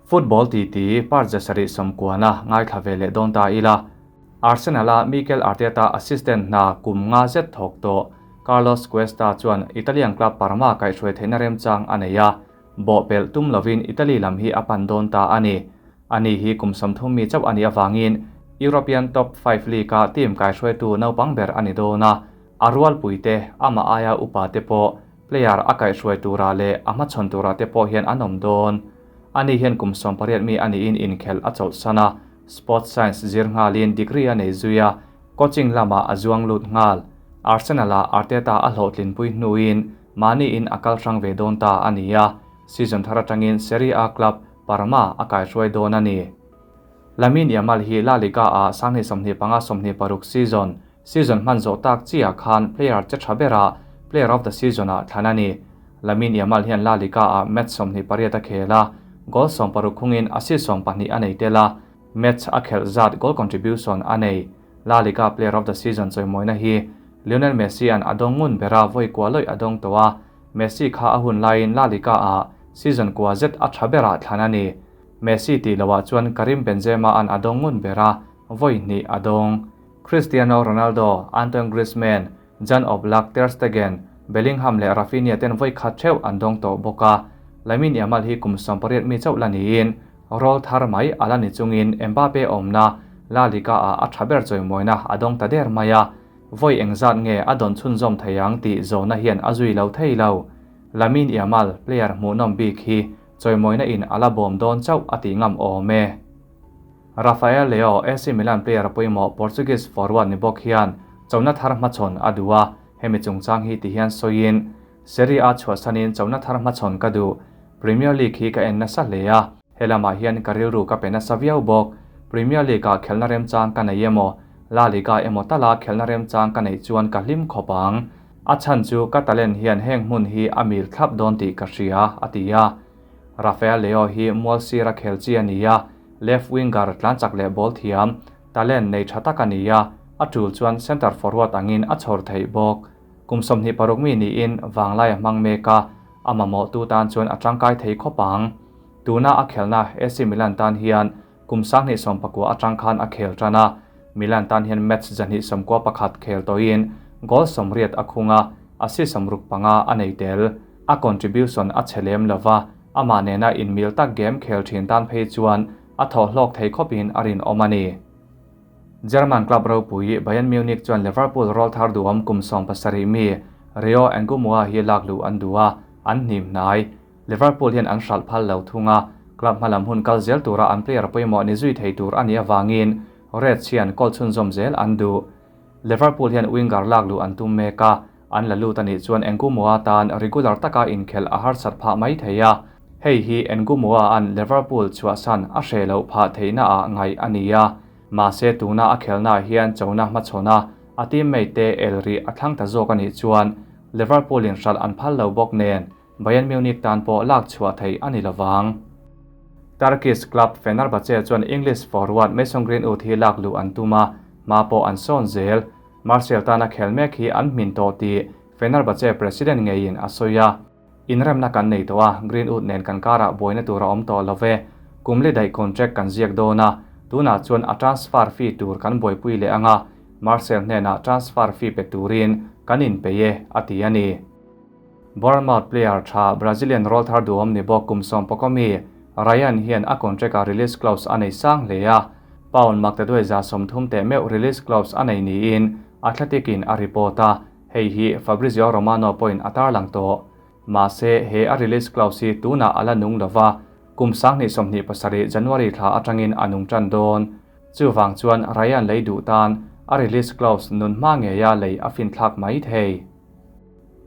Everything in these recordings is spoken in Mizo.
Football titi part 790 ngaithla ve leh dawn ta ila. Arsenal-a Mikel Arteta assistant hna kum nga zet thawk tawh Carlos Cuesta chuan Italian club Parma kaihhruai theihna remchang a nei a, bawhpelh tum lovin Italy lam hi a pan dawn ta a ni. Ani hi kum 30 mi chauh a nih avangin European Top 5 League-a team kaihhruaitu naupang ber a ni dawn a, a rualpuite amah aia upa te pawh player a kaihhruai turah leh a hmachhawn turah te pawh hian an awm dawn. Ani hian kum 18 mi a niin inkhelh a chawlhsan a, Sports Science zir nghalin degree a nei zui a, coaching lamah a zuang lut nghal. Arsenal-ah Arteta a hlawhtlinpui hnuin mahniin a kal hrang ve dawn ta a ni a, season thar atangin Serie A club Parma a kaihruai dawn a ni. Lamine Yamal hi La Liga-ah 2025-26 season, season hman zawh tak chiah khan player che tha berah Player of the Season-ah thlan a ni. Lamine Yamal hian La Liga-ah match 28 a khel a, goal 60 khungin assist 12 a nei tel a, match a khelh zat goal contribution a nei. La Liga Player of the Season chawimawina hi Lionel Messi an a dawng ngun bera vawi kua lawih a dawng tawh a, Messi kha a hun laiin La Liga-ah season kua zet a tha berah thlan a ni. Messi tih loah chuan Karim Benzema an a dawng ngun bera vawi hnih a dawng. Cristiano Ronaldo, Antoine Griezmann, Jan Oblak, Ter Stegen, Bellingham leh Raphinha ten vawi khat theuh an dawng tawh bawk a. Lamine Yamal hi kum 18 mi chauh la niin roll thar mai a la ni chungin Mbappe awmna La Liga-ah a tha ber chawimawina a dawng ta der mai a. Vawi engzat nge a dawn chhunzawm thei ang tih zawhna hian a zui lo thei lo. Lamine Yamal, player hmuhnawm bik hi chawimawina in a la bawm dawn chauh a tih ngam awm e. Rafael Leao, AC Milan player pawimawh Portuguese forward ni bawk hian chona thar hmachhawn a duh a, hemi chungchang hi ti hian sawiin, Serie A chhuahsanin chona thar hmachhawn ka duh. Premier League hi ka en nasa hle a, he lamah hian ka rilru ka pe nasa viau bawk. Premier League-ah khelna remchang ka nei emaw, La Liga emaw tala khelna remchang ka neih chuan ka hlim khawp ang. A chhan chu ka talent hian heng hmun hi a mil thlap dawn tih ka hria, a ti a. Rafael Leao hi mual sira khel chi a ni a, left winger tlan chak leh ball thiam, talent nei tha tak a ni a, a tul chuan centre forward angin a chhawr theih bawk. Kum 26 mi niin vanglai a hmang mek a, a mamawh tu tan chuan a tangkai thei khawp ang. Tuna a khelna AC Milan tan hian kum 2019 atang khan a khel tan a, Milan tan hian match 291 khel tawhin goal 80 a khung a, assist 65 a nei tel. A contribution a chelem lova, amah nena in mil tak game khel thin tan phei chuan a thaw hlawk thei khawpin a rin awm a ni. German club ropui Bayern Munich chuan Liverpool roll thar duam kum 17 mi Rio Ngumoha hi lak lu an du a, an hnim hnai. Liverpool hian an hral phal lo thunga, club hmalam hun kal zel tura an player pawimawh ni zui thei tur ani awangin Reds hian goal chhunzawm zel an du. Liverpool hian winger lak lu an tum mek a, an la lut ani chuan Ngumoha tan regular taka inkhelh a harsat phah mai thei a. Hei hi Ngumoha an Liverpool chhuahsan a hre lo phah theihna ah ngai ani a. Mahse tuna a khelna hian chona hmachhawn a, a teammate te elri a thlang ta zawk ani chuan Liverpool in hral an phal lo bawk nen Bayern Munich tan pawh lak chhuah thei ani lovang. Turkish club Fenerbahce chuan English forward Mason Greenwood hi lak lu an tum a, hma pawh an sawn zel. Martial tan a khel mek hi an hmin tawh tih Fenerbahce president ngeiin a sawi a. Inremna kan nei tawh a, Greenwood nen kan karah buaina tur a awm tawh lo ve. Kum li daih contract kan ziak dawn a, tunah chuan a transfer fee tur kan buaipui leh anga, Martial hnenah transfer fee pe turin kan inpei e, a ti a ni. Bournemouth player tha Brazilian roll thar duam ni bawk kum 11 mi Ryan hian a contract a release clause a nei sang hle a, pound maktaduai za 30 te meuh release clause a nei niin Athletic in a report a, hei hi Fabrizio Romano point a tarlang tawh. Mahse he a release clause hi tuna ala nung lova, kum 2027 January thla atangin a nung tan dawn. Chuwang chuan Ryan lei duh tan a release clause nun hma ngeia lei a fin thlak mai thei.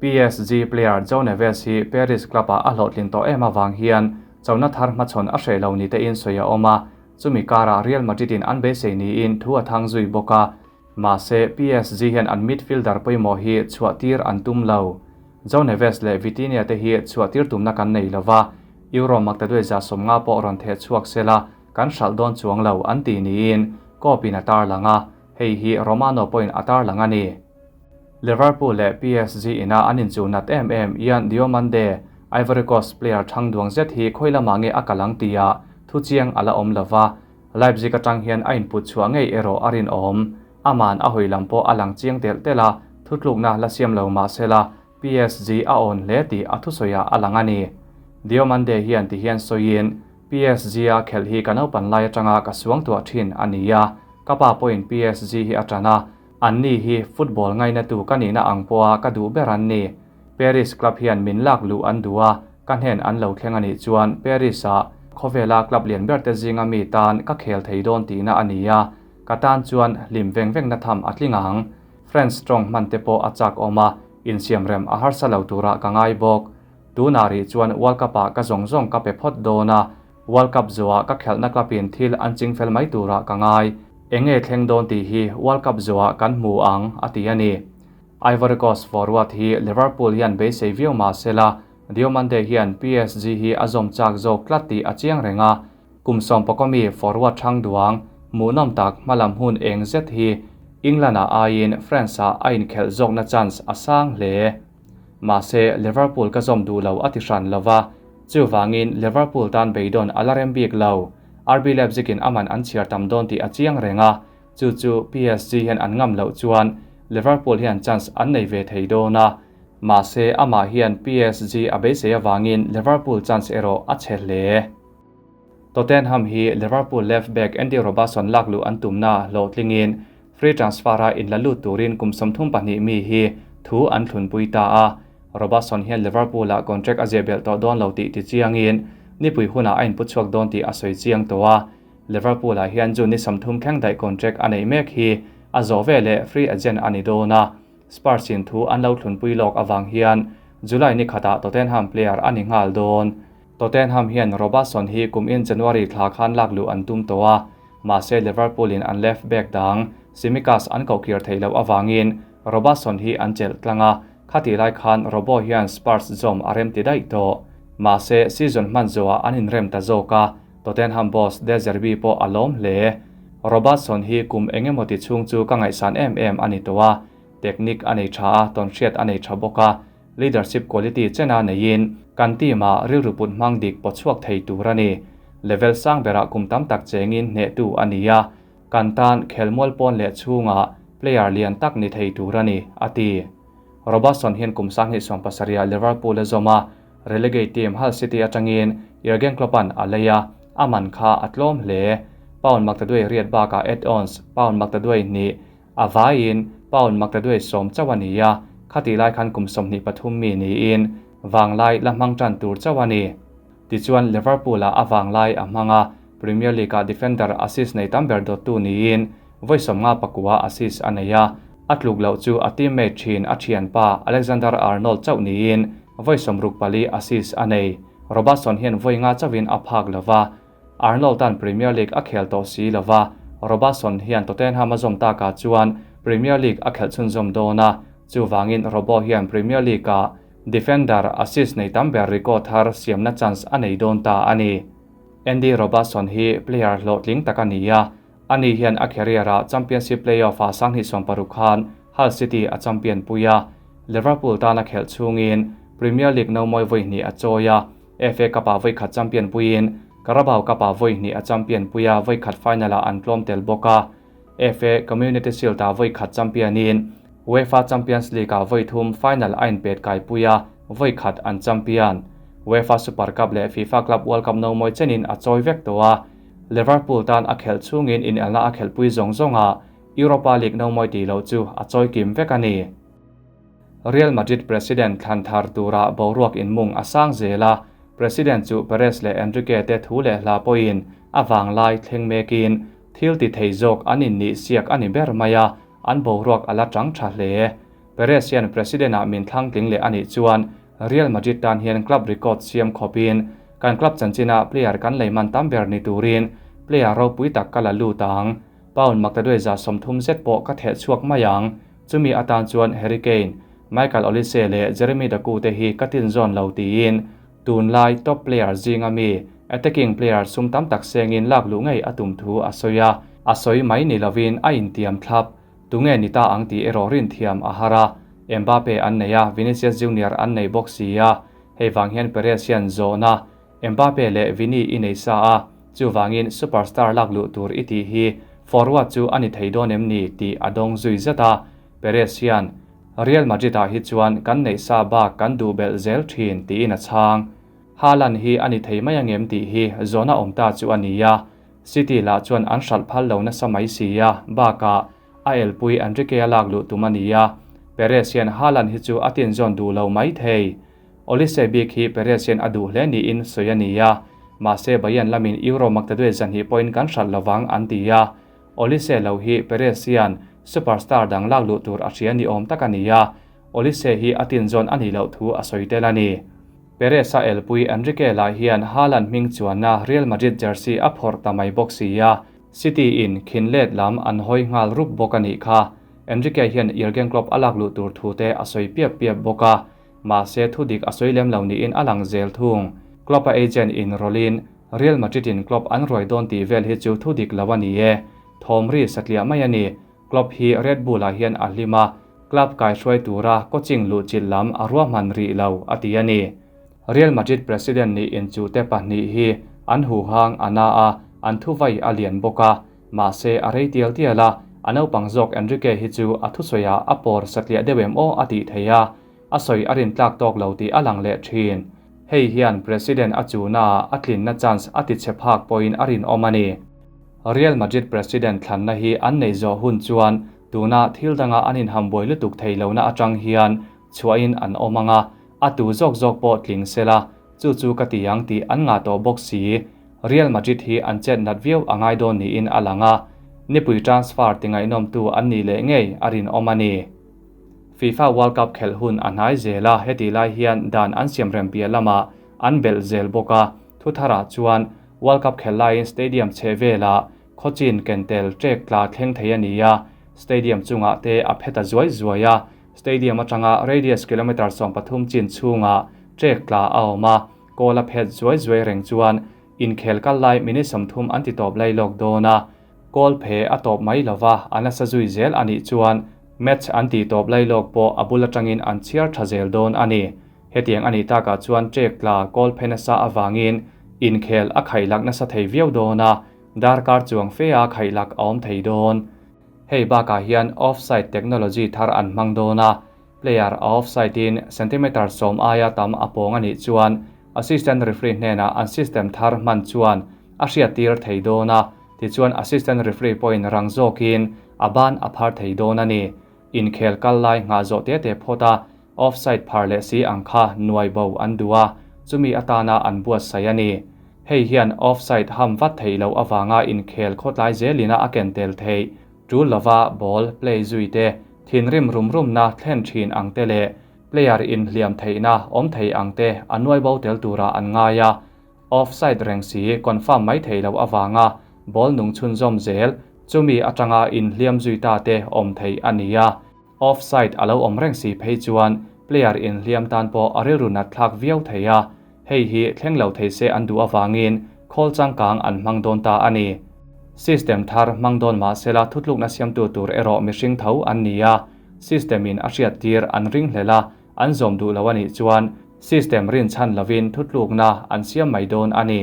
PSG player João Neves hi Paris club a a hlawhtlin tawh em awang hian chona thar hmachhawn a hre lo ni te in sawi a awm a, chumi karah Real Madrid in an beisei niin thu a thang zui bawk a. Mahse PSG hian an midfielder pawimawh hi chhuah tir an tum lo. João Neves leh Vitinha te hi chhuah tir tumna kan nei lova, Euro maktaduai za 50 pawh rawn the chhuak sela kan hral dawn chuang lo an ti niin Kop in a tar lang a, hei hi Romano pawhin a tar lang a ni. Liverpool leh PSG ina an inchu nat em em Yan Diomande, Ivory Coast player thang duang zet hi khawilama nge a kalang tia thu Thuchiang a la awm lo va, Leipzig atang hian a input chhuah ngei erawh a rinawm. Aman a hawi lam pawh a lang chiang telh telh a, thutlukna la siam lo mah sela PSG a awn hle tih a thusawiah a lang a ni. Diomande hian ti hian sawiin, PSG-a khelh hi ka naupan lai atanga ka suangtuah thin a ni a, ka pa pawhin PSG hi a tan a, anni hi football ngainatu ka nihna ang pawha ka duh ber an ni. Paris club hian min lak luh an duh a, ka hnen an lo thleng a nih chuan Paris-ah khawvela club lian berte zinga mi tan ka khel thei dawn tihna a ni a, ka tan chuan hlim veng vengna tham a tling ang. French tawng hman te pawh a chak awm a, insiamrem a harsa lo turah ka ngai bawk. Tunah rih chuan World Cup-ah ka zawng zawng ka pe phawt dawn a, World Cup zawhah ka khelhna club-in thil an chingfel mai turah ka ngai. Enge thleng dawn tih hi World Cup zawhah kan hmu ang, a ti a ni. Ivory Coast forward hi Liverpool hian beisei viau mah sela, Diomande hian PSG hi a zawm chak zawk tlat tih a chiang reng a. Kum sawmpakawmi forward thang duang, hmuhnawm tak hmalam hun eng zet hi England-ah aiin France-ah a inkhelh zawkna chance a sang hle. Mahse, Liverpool ka zawm duh lo a ti hran lo va, chuvangin Liverpool tan beidawn a la rem bik lo. RB Leipzig-in a man an chhiar tam dawn tih a chiang reng a, Chu chu PSG hian an ngam loh chuan Liverpool hian chance an nei ve thei dawn a, mahse amah hian PSG a beisei avangin Liverpool chance erawh a chhe hle. Tottenham hi Liverpool left back Andy Robertson lak luh an tumna hlawhtlingin free transfer-a inla lut turin kum 32 mi hi thu an thlunpui ta a, Robertson hian Liverpool-ah contract a ziah belh tawh dawn lo tih tichiangin nipui hunah a inpu chhuak dawn tih a sawi chiang tawh a. Liverpool-ah hian June ni 30 thleng daih contract a neih mek hi a zawh veleh free agent a ni dawn a, Spurs-in thu an lo thlunpui lawk avang hian July ni khatah Tottenham player a ni nghal dawn. Tottenham hian Robertson hi kum in January thla khan lak luh an tum tawh a, mahse Liverpool-in an left back dang Tsimikas an kohkir theih loh avangin Robertson hi an chelh tlang a, khatih lai khan Robo hian Spurs zawm a rem ti daih tawh. Mahse season hman zawhah an inrem ta zawk a, Tottenham boss De Zerbi pawh a lawm hle. Robertson hi kum eng emaw ti chhung chu ka ngaihsan em em a ni tawh a, technique a nei tha a, tawnhriat a nei tha bawk a, leadership quality chena neiin kan team-ah rilru put hmang dik pawt chhuak thei tur a ni. Level sang berah kum tam tak chengin hnehtu a ni a, kan tan khelmual pawn leh chhungah player lian tak ni thei tur a ni, a ti. Robertson hian kum 2017-ah Liverpool a zawm a, Relegate team Hull City atangin Jurgen Klopp-a'n a lei a, a man kha a tlawm hle. Pound maktaduai riat bakah add-ons pound maktaduai hnih a vaiin pound maktaduai 10 chauh a ni a, khatih lai khan kum 23 mi niin vanglai la hmang tan tur chauh a ni. Tichuan Liverpool-ah a vanglai a hmang a, Premier League-ah defender assist nei tam ber dawttu niin vawi 59 assist a nei a, a tluk loh chu a teammate thin a thianpa Alexander-Arnold chauh niin vawi 64 assist a nei. Robertson hian vawi nga chauhin a phak lo va, Arnold tan Premier League a khel tawh si lo va, Robertson hian Tottenham a zawm takah chuan Premier League a khelh chhunzawm dawn a, chuvangin Robo hian Premier League-ah defender assist nei tam ber record thar siamna chance a nei dawn ta a ni. Andy Robertson hi player hlawhtling tak a ni a, ani hian a career-ah Championship play-off-ah 2016 khan Hull City a champion pui a, Liverpool tan a khelh chhungin Premier League no mawi vawi hnih a chawi a, FA Cup-ah vawi khat champion puiin Carabao Cup-ah vawi hnih a champion pui a, vawi khat final-ah an tlawm tel bawk a. FA Community Shield-ah vawi khat champion-in UEFA Champions League-ah vawi thum final a inpet kai pui a, vawi khat an champion. UEFA Super Cup leh FIFA Club World Cup no mawi chenin a chawi vek tawh a, Liverpool tan a khelh chhungin inelna a khelhpui zawng zawngah Europa League no mawi tih loh chu a chawi kim vek a ni. Real Madrid president thlan thar turah boruak inmung a sang zel a, president chu Perez leh Enrique te thu leh hla pawhin a vanglai thleng mekin thil ti thei zawk an innih siak a ni ber mai a, an boruak a la tang tha hle. Perez hian president-ah min thlang tling leh a nih chuan Real Madrid tan hian club record siam khawpin kan club chanchina player kan lei man tam ber ni turin player ropui tak ka la lut ang. Pound maktaduai 130 zet pawh ka theh chhuak mai ang. Chumi atan chuan Harry Kane, Michael Olise leh Jeremy Doku te hi ka tin zawn lo tiin tunlai top player zinga mi attacking player sum tam tak sengin lak luh ngei a tum thu a sawi a, a sawi mai ni lovin a intiam thlap. Tunge ni ta ang tih erawh rin thiam a har a, Mbappe an nei a, Vinicius Junior an nei bawk si a, hei vang hian Perez hian zawhna Mbappe leh Vini i nei sa a, Chuvangin superstar lak luh tur i tih hi forward chu a ni thei dawn em ni tih a dawng zui zet a. Perez hian, Real Madrid-ah hi chuan kan neih sa bak kan duh belh zel thin tiin a chhang. Haaland hi a ni thei mai angem tih hi zawhna awm ta chu a ni a. City lah chuan an hralh phal lo nasa mai si a, bakah a elpui Enrique-a lak luh tum a ni a. Perez hian Haaland hi chu a tinzawn duh lo mai thei. Olise bik hi Perez hian a duh hle niin sawi a ni a, mahse Bayern lamin Euro maktaduai zahnih pawhin kan hralh lovang an ti a. Olise lo hi Perez hian superstar dang lak luh tur a hria ni awm tak a ni a, Olise hi a tinzawn a nih loh thu a sawi tel a ni. Perez-a elpui Enrique lah hian Haaland hming chuanna Real Madrid jersey a phawrh ta mai bawk si a, City in khin let lam an hawi nghal rup bawk a nih kha. Enrique hian Jurgen Klopp a lak luh tur thu te a sawi piap piap bawk a, mahse thu dik a sawi lem lo niin a lang zel thung. Klopp-a agent in rawlhin Real Madrid in Klopp an ruai dawn tih vel hi chu thu dik lo a ni e. Thawm ri satliah mai a ni. Klopp hi Red Bull-ah hian a hlim a, club kaihruai tura coaching luhchilh lam a ruahman rih lo, a ti a ni. Real Madrid president nih inchuhte pahnih hi an huhang a na a, an thuvai a lian bawk a, mahse a rei tial tial a, a naupang zawk Enrique hi chu a thusawiah a pawr satliah deuh em aw a tih thei a, a sawi a rintlak tawk lo tih a lang leh thin. Hei hian president a chuhnaah a tlinna chance a tichhe phak pawhin a rinawm a ni. Real Madrid president thlanna hi an neih zawh hun chuan tuna thil danga an inhambuai lutuk thei lohna atang hian chhuahin an awm ang a, a tu zawk zawk pawh tling sela, chu chu ka ti ang tih an ngah tawh bawk si. Real Madrid hi an chet nat viau a ngai dawn niin a lang a, nipui transfer ti ngaihnawmtu an nih leh ngei a rinawm a ni. FIFA World Cup khelh hun a hnai zel a, hetih lai hian dan an siam rem piah lamah an belh zel bawk a, thutharah chuan World Cup khelh laiin stadium chhe velah khawchin ken tel trek tla thleng thei a ni a, stadium chungah te a phe ta zuai zuai a, stadium atanga radius kilometre 13 chin chhungah trek tla a awm a, kawl a phet zuai zuai reng chuan inkhel kal lai minute 30 an ti tawp lai lawk dawn a, kawl phe a tawp mai lova a nasa zui zel a nih chuan match an ti tawp lai lawk pawh a bul atangin an chhiar tha zel dawn a ni. Hetiang a nih takah chuan trek tla kawl phe nasa avangin inkhel a khaihlak nasa thei viau dawn a, darkar chuang fe a khaihlak a awm thei dawn. Hei bakah hian offside technology thar an hmang dawn a, player a offside in centimetre 10 aia tam a pawng a nih chuan assistant referee hnenah an system thar hman chuan a hriattir thei dawn a, tichuan assistant referee pawhin rang zawkin a ban a phar thei dawn a ni. Inkhel kal lai nghah zawh te te phawt a, offside phar leh si ang kha nuai bo an duh a, chumi atana an buatsaih a ni. Hei hian offside ham vat theih loh avanga inkhel khawtlai zelina a ken tel theih, tul lova ball play zui te, thinrim rum rumna thlen thin ang te leh player inhliam theihna awm thei ang te a nuai bo tel turah an ngai a. Offside reng si confirm mai theih loh avanga ball nung chhunzawm zel, chumi atanga inhliam zui ta te awm theih a ni a. Offside a lo awm reng si phei chuan player inhliam tan pawh a rilru nat thlak viau thei a, hei hi thleng lo thei se an duh avangin khawl changkang an hmang dawn ta a ni. System thar hmang dawn mahsela thutlukna siamtu tur erawh mihring tho an ni a, system in a hriattir an ring hlel a, an zawm duh lo a nih chuan system rinchhan lovin thutlukna an siam mai dawn a ni.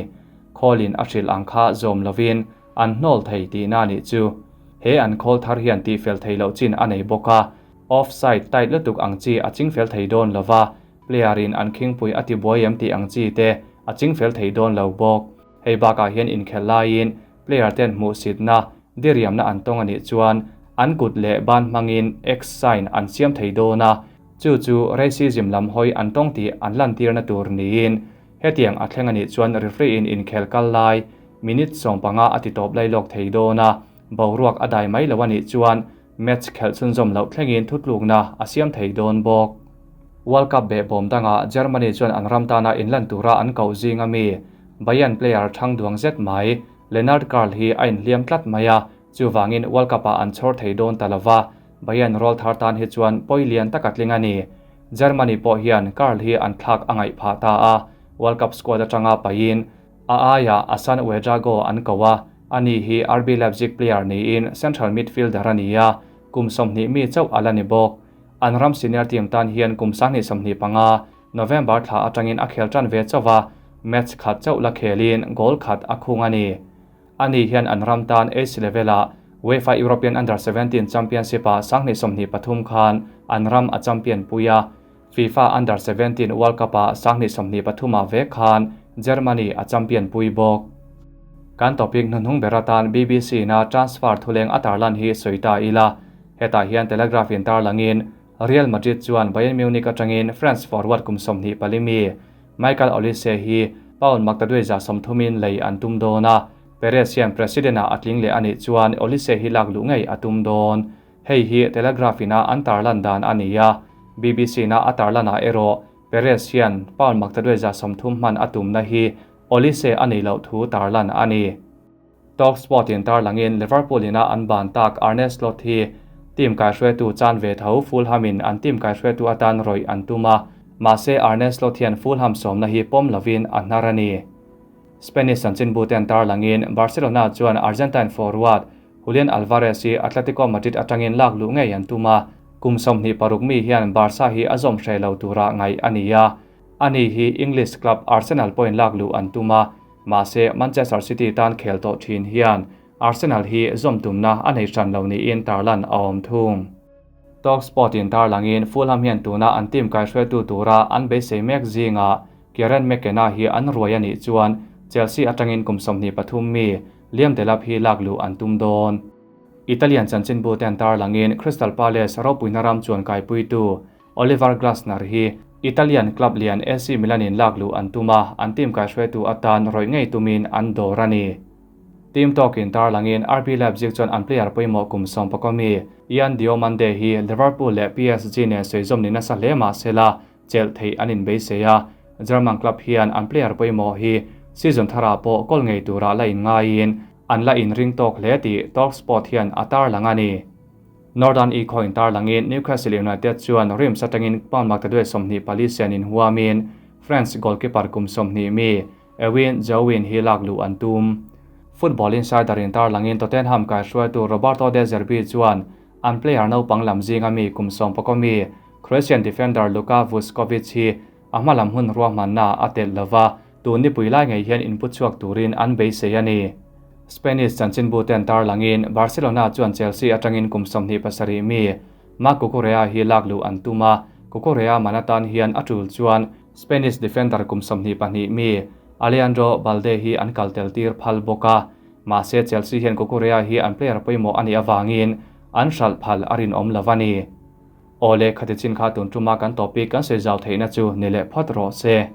Khawlin a hrilh ang kha zawm lovin an hnawl thei tihna a nih chu. He an khawl thar hian tihfel thei loh chin a nei bawk a, offside tight lutuk ang chi a chingfel thei dawn lova, player in an khingpui a tibuai em tih ang chi te a chingfel thei dawn lo bawk. Hei bakah hian inkhelh laiin player ten hmuhsitna, diriamna an tawng a nih chuan an kut leh ban hmangin X sign an siam thei dawn a, chu chu racism lam hawi an tawng tih an lantirna tur niin hetiang a thleng a nih chuan referee in inkhel kal lai minute 15 a ti tawp lai lawk thei dawn a, boruak a dai mai lo a nih chuan match khelh chhunzawm loh thlengin thutlukna a siam thei dawn bawk. World Cup behbawm dangah Germany chuan an ram tana inlan tura an koh zing ami Bayern player thang duang zet mai Lennart Karl hi a inhliam tlat mai a, chuvangin World Cup-ah an chhawr thei dawn ta lova, Bayern rawl thar tan hi chuan pawi lian tak a tling a ni. Germany pawh hian Karl hi an thlak a ngaih phah ta a, World Cup squad atanga pahin a aiah Assan Ouedraogo an ko a, ani hi RB Leipzig player niin central midfielder a ni a, kum 20 mi chauh a la ni bawk. An ram senior team tan hian kum 2025 November thla atangin a khel tan ve chauh a, Match khat chauh la khelin goal khat a khung a ni. Ani hian an ram tan AC level-ah UEFA European Under 17 Championship-ah 2023 khan an ram a champion pui a, FIFA Under 17 World Cup-ah 2023 ah vek khan Germany a champion pui bawk. Kan topic hnuhnung ber atan BBC na transfer thuleng a tarlan hi sawi ta ila. Hetah hian Telegraph in tarlangin Real Madrid chuan Bayern Munich atangin France forward kum 24 mi Michael Olise hi pound maktaduai 130 in lei an tum dawn a, Perez hian president ah a tling leh a nih chuan Olise hi lak luh ngei a tum dawn. Hei hi Telegraph ina an tarlan dan a ni a, BBC na a tarlan ah erawh Perez hian pound maktaduai 130 hman a tumna hi Olise a neih loh thu tarlan a ni. Talksport in tarlangin Liverpool ina an ban tak Arne Slot hi team kaihruaitu chan ve tho Fulham in an team kaihruaitu atan rawih an tum a, mahse Arne Slot hian Fulham sawmna hi pawm lovin a hnar a ni. Spanish chanchinbu ten tarlangin Barcelona chuan Argentine forward Julian Alvarez hi Atletico Madrid atangin lak luh ngei an tum a, kum 26 mi hian Barca hi a zawm hreh lo tura ngaih a ni a. Ani hi English club Arsenal pawhin lak luh an tum a, mahse Manchester City tan khel tawh thin hian Arsenal hi zawm tumna a nei hran lo niin tarlan a awm thung. Talksport in tarlangin Fulham hian tuna an team kaihruaitu tura an beisei mek zingah Kieran McKenna hi an ruai a nih chuan Chelsea atangin kum 23 mi Liam Delap hi lak luh an tum dawn. Italian chanchinbu ten tarlangin Crystal Palace ropuina ram chuan kaipuitu Oliver Glasner hi Italian club lian AC Milan in lak luh an tum a, an team kaihruaitu atan rawih ngei tumin an dawr a ni. Team talk in tarlangin RB Leipzig chuan an player pawimawh kum 11 mi Yan Diomande hi Liverpool leh PSG nen sawi zawm ni nasa hle mahsela chelh theih an inbeisei a, German club hian an player pawimawh hi season thara pawh goal ngei tura la in ngaiin an la in ring tawk hle tih Talksport hian a tarlang a ni. Northern Echo in tarlangin Newcastle United chuan Reims atangin pound maktaduai 24 sen in huamin France goalkeeper kum 20 mi Ewin Jowin hi lak luh an tum. Football Insider in tarlangin Tottenham kaihruaitu Roberto De Zerbi chuan an player naupang lam zinga mi kum 11 mi Croatian defender Luka Vuskovic hi a hmalam hun ruahmanna a tel lova, tun ni pui lai ngei hian input chhuak turin an beisei a ni. Spanish chanchinbu ten tarlangin Barcelona chuan Chelsea atangin kum 27 mi Marc Cucurella hi lak luh an tum a, Cucurella manatan hian a tul chuan Spanish defender kum 22 mi Alejandro Balde hi an kaltel tir phal bawk a, mahse Chelsea hian Cucurella hi an player pawimawh ani awangin an hral phal a rinawm lo a ni. Awle khati chin kha tun tuma kan topic kan sawi zau theihna chu ni leh phawt rawh se.